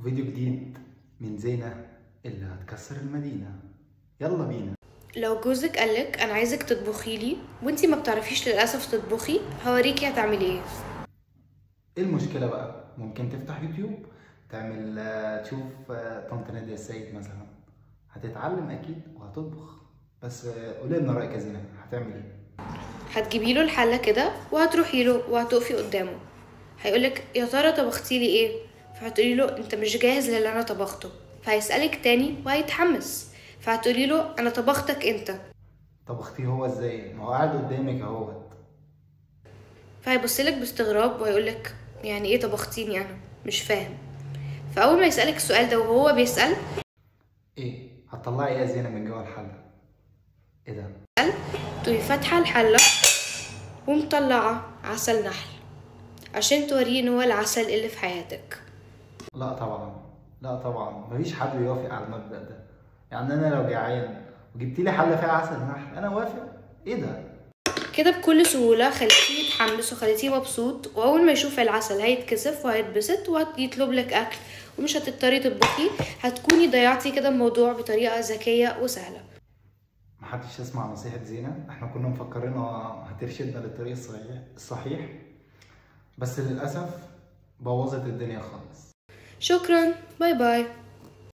فيديو جديد من زينة اللي هتكسر المدينة. يلا بينا. لو جوزك قالك انا عايزك تطبخي لي وانتي ما بتعرفيش للاسف تطبخي، هوريكي هتعملي ايه. ايه المشكلة بقى؟ ممكن تفتح يوتيوب، تعمل تشوف طنط نادية السيد مثلا، هتتعلم اكيد وهتطبخ. بس قولي لنا رايك يا زينة، هتعمل ايه؟ هتجيبي له الحلة كده وهتروحي له وهتقفي قدامه، هيقولك يا ترى طبختي لي ايه؟ فهتقولي له انت مش جاهز للي انا طبخته. فهيسألك تاني وهيتحمس، فهتقولي له انا طبختك انت. طبختيه هو ازاي؟ ما هو قاعد قدامك اهوت. فهيبصلك باستغراب وهيقولك يعني ايه طبختيني انا؟ مش فاهم. فاول ما يسألك السؤال ده وهو بيسأل ايه هتطلعي ايه يا زينة من جوه الحلة؟ ايه ده؟ تقومي فاتحة الحلة ومطلعة عسل نحل عشان توريه ان هو العسل اللي في حياتك. لا طبعا، لا طبعا، مفيش حد بيوافق على المبدأ ده. يعني انا لو جعان وجبت لي حله فيها عسل نحل انا وافق؟ ايه ده؟ كده بكل سهولة خليتيه يتحمس وخليتيه مبسوط، واول ما يشوف العسل هيتكسف وهيتبسط وهيطلب لك اكل ومش هتضطري تطبخي. هتكوني ضيعتي كده الموضوع بطريقة ذكية وسهلة. محدش يسمع نصيحة زينة، احنا كنا مفكرينها هترشدنا للطريق الصحيح، بس للاسف بوظت الدنيا خالص. شكرا، bye bye.